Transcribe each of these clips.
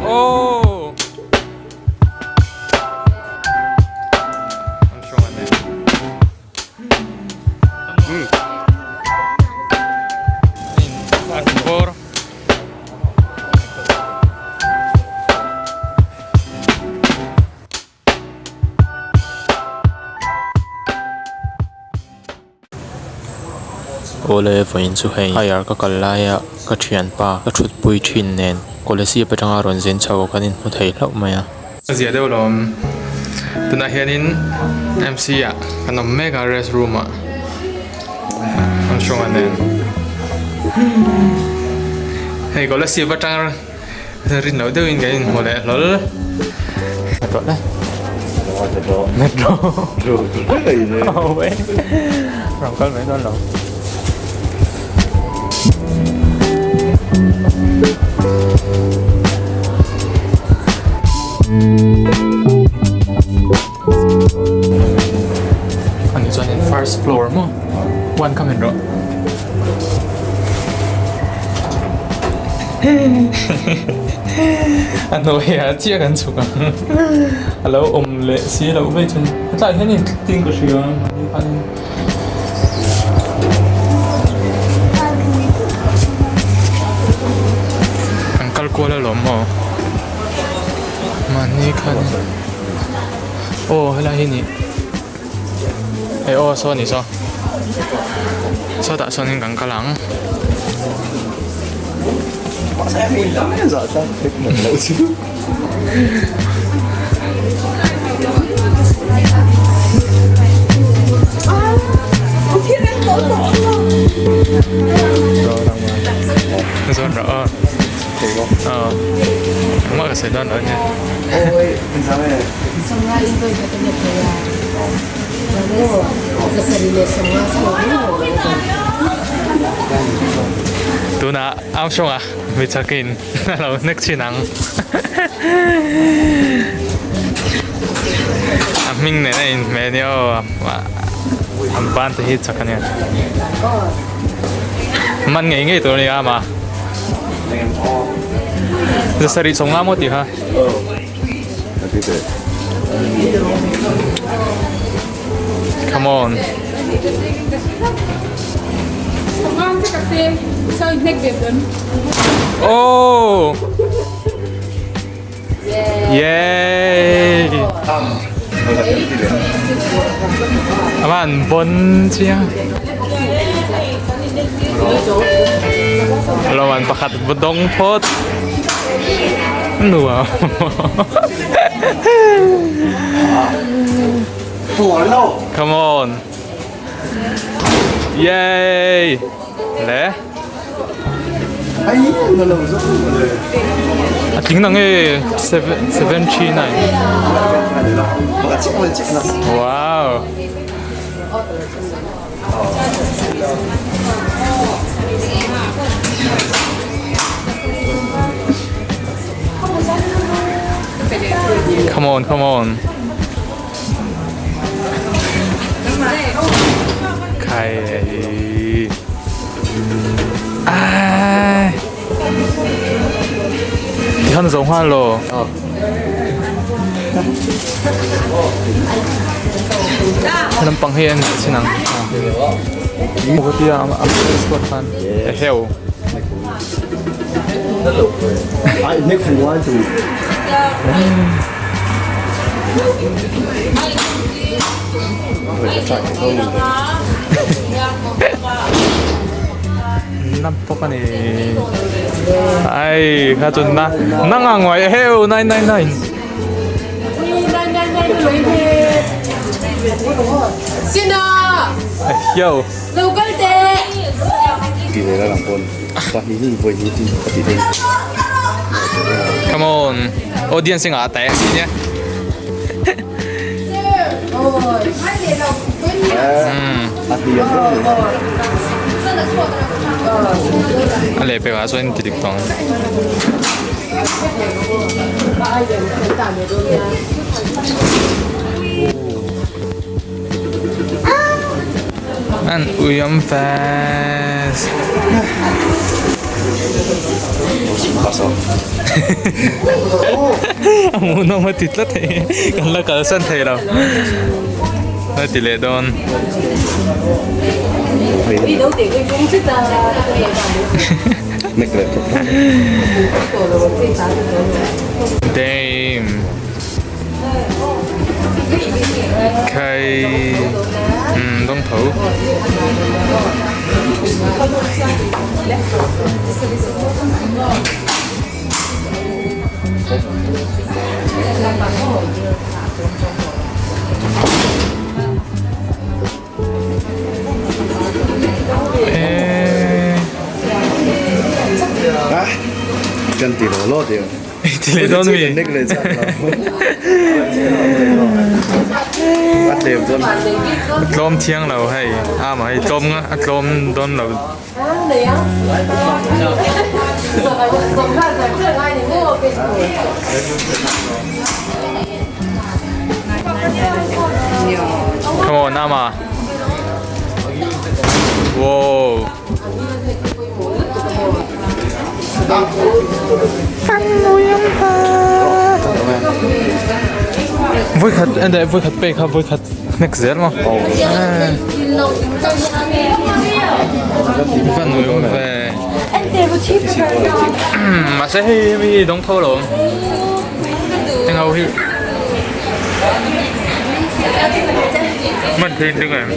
Oh! Akbor. Awle vawiin chu hei higher ka kal laia ka thianpa ka thutpui thin nen Kolasib atanga rawn zin chho kan inhmu thei hlauh mai a. A zia deuh lawm tunah hianin M C ah kan awm mek a rest room ah Armstrong-a nen hei Kolasib atanga Rin loh deuhin kan inhmu leh hlawl. Metro le. Metro. Oh weh. Rawn kal mai dawn lo. Ani chuanin first floor maw one kha min rawh a hnuaiah chiah kan chhuk ang a lo awm leh si loh mai chuan hetlaiah hian in tin ka hria mahni khanin an kal kual alawm maw mahni khan. Aw helai hi ni eh aw saw ni saw sawtah sawnin kan kal ang. Zawn rawh aw. Aw engmah ka sawi dawn lo ania. Tunah Armstrong-a mi chakin a lo hnek chhin ang. A hming nen a inhmeh ania aw an ban te hi chak ania. Man ngei ngei tur ania amah. Zasarih sawmnga maw tih kha? Come on. Oh! Yay! Aman bon chiang. Loman pakhat dong phot. Nuam. Come on. Yay! Le. A tling nang e 7 7 3 9. Wow. Come on, come on. Khai. Ai. Ti khan zo nghal lo. Lampang hi an chin ang. Ka tia a squad khan. Eheu. Nam bawk a ni ai kha chu na nang ang uai heu 999 Yo. Come on. Audience ngah te si nia. A leh pekah chuan ti dik tawh ang. An ui awm fast. A hmuhnawm a ti tlat hei kan la kalsan thei lo a ti leh dawn. Damn. Khai umm dawng tho. Kan ti lo lo deuh. Ti leh dawn mi. Nek leh chak lo. A tlem dawn. Tlawm thiang lo hei. A mah hei tlawm nga a tlawm dawn lo. Come on, Ama. Whoa. Voi khat ende voi khat pe kha voi khat hnek zel maw? Van nui awm ve. Mahse hei hemi hi dawng tho lo. Heng ho hi. Man thei ding em.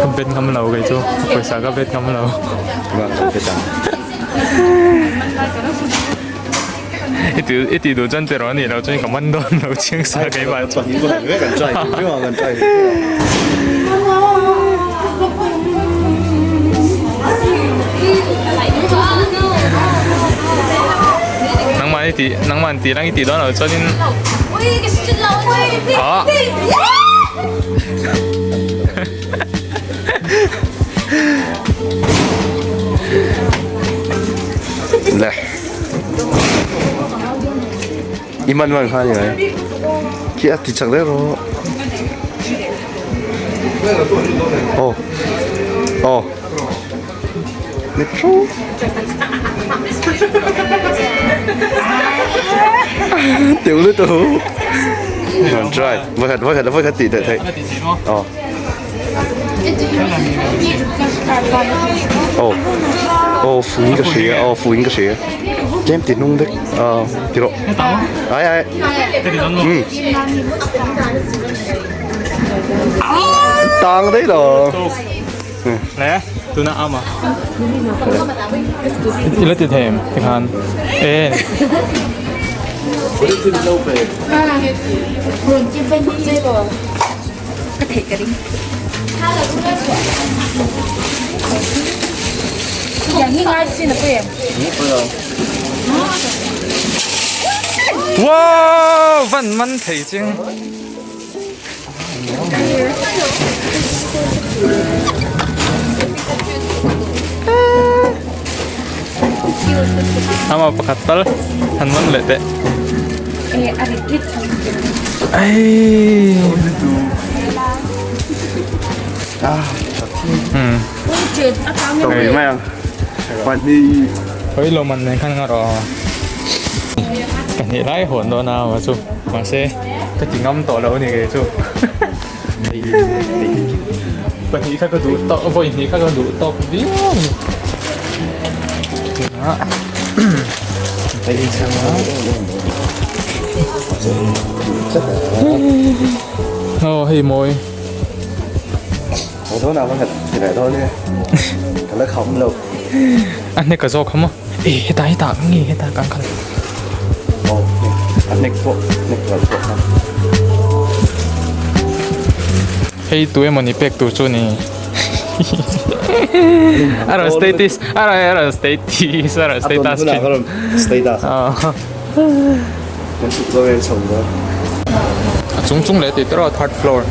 Ka bet ngam lo kei chu. Pawisa ka bet ngam lo. I ti i ti duh chuan ti rawh a nih loh chuan ka man dawn lo chiang sa keimah chu. Nangmah i tih nangmah an tih lang i tih dawn loh chuanin ah. Le. I man man kha ni mai. Khi a ti chak deuh rawh. Oh. Oh. Metro. Tiểu little. Try. Voi khat voi khat voi khat ti thei thei. Oh. Aw aw fuin ka hria aw fuin ka hria tlem ti hnung vek aw ti rawh ai ai umm tang daih lo le tuna ama i la ti thei em tikhan e Ka theih ka ring. Yang hi ngai sin a pui em? Wow, van man thei ching. Ama pakhat tal han man leh teh. Ai. Tawng mai ang. Pahnih. Hoi lo man nen khan nga ro. Pahnih lai hawn dawn a ma chu. Mahse ka ti ngam tawh lo ni kei chu. Pahnih kha ka duh tawk vawi hnih kha ka duh tawk viau a ni. Aw hei mawi. A hnek a zawk kha maw? E hetah hetah nge hetah kan kal. Hei tu emawni pek tur chu ni. A rawn status a rawn status a rawn status thin. Status. A chung chung leh tih te erawh third floor.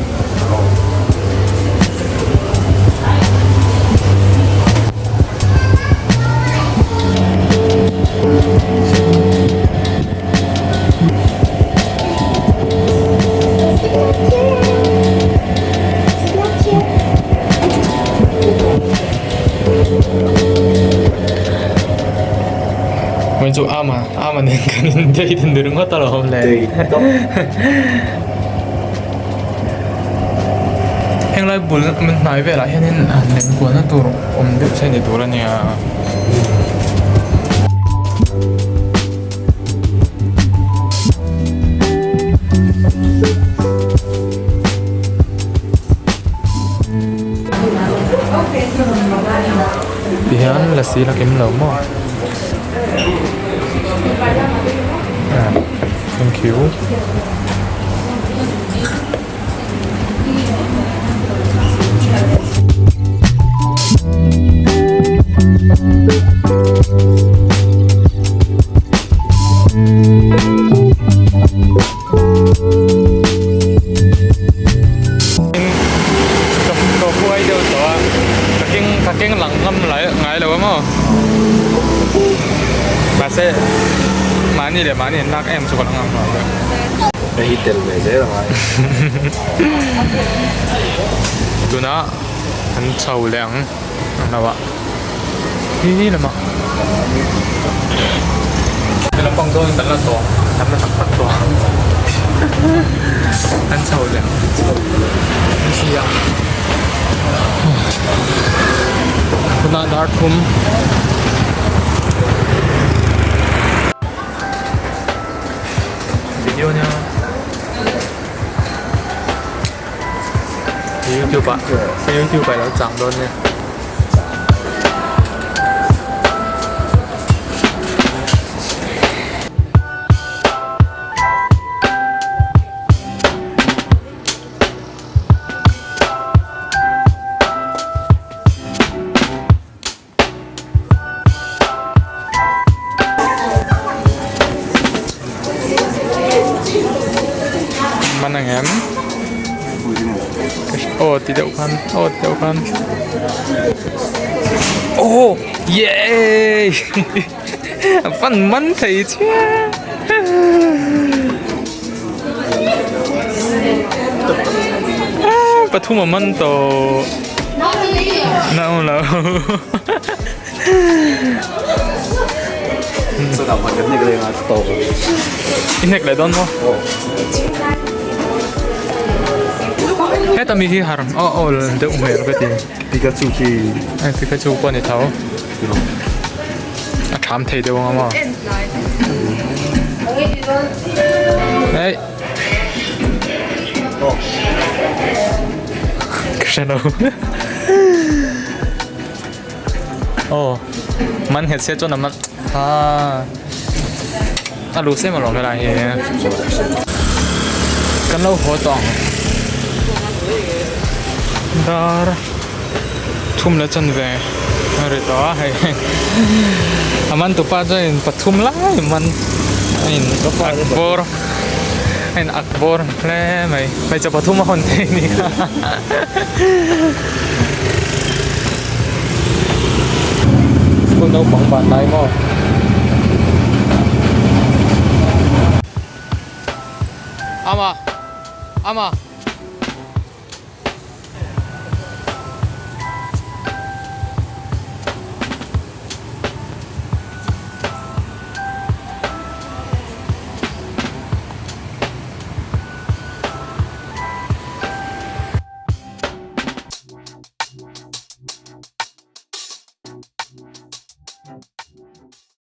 chu ama ama nen kan in date ni ringawt alawm le. Heng lai bul hnai velah hianin han len kualna tur awm deuh se ni tur a nia. Tihian lasi la kim lo maw thank you. Ka huai deuh tawh a ka keng ka keng lang ngam ngai lo a maw mahse mahni leh mahni an lak em chu ka la ngam lo deuh. Hei hi tel ve zel a ngai. Tunah an chho leh ang ang lo ah hi hi lamah he lampang dawn kan la tawh kan la tak tak tawh an chho leh ang an si a tunah dar thum. Video nia YouTube ah ka YouTube ah ilo chang dawn nia. Man ang em? Aw ti deuh khan aw ti deuh khan aw yay a fan man thei chiah pathum a man tawh. Na lo. I hnek leh dawn maw? Heta mi hi har aw aw deuh hmel ka ti. Pikachu khi. Ai Pikachu pawh ni tho. A tham thei deuh anga maw? Ei. Ka hre lo. Aw man nghet se chuan a man aa a luh sem alawm helai hi kan lo haw tawh ang dar thum leh chanve a ri tawh a hei a man tupa chuan pathum lai man a in ak bawr. A in ak bawr hle mai hmeichhe pathum a hawn thei a ni kha school naupang ban lai maw ama ama.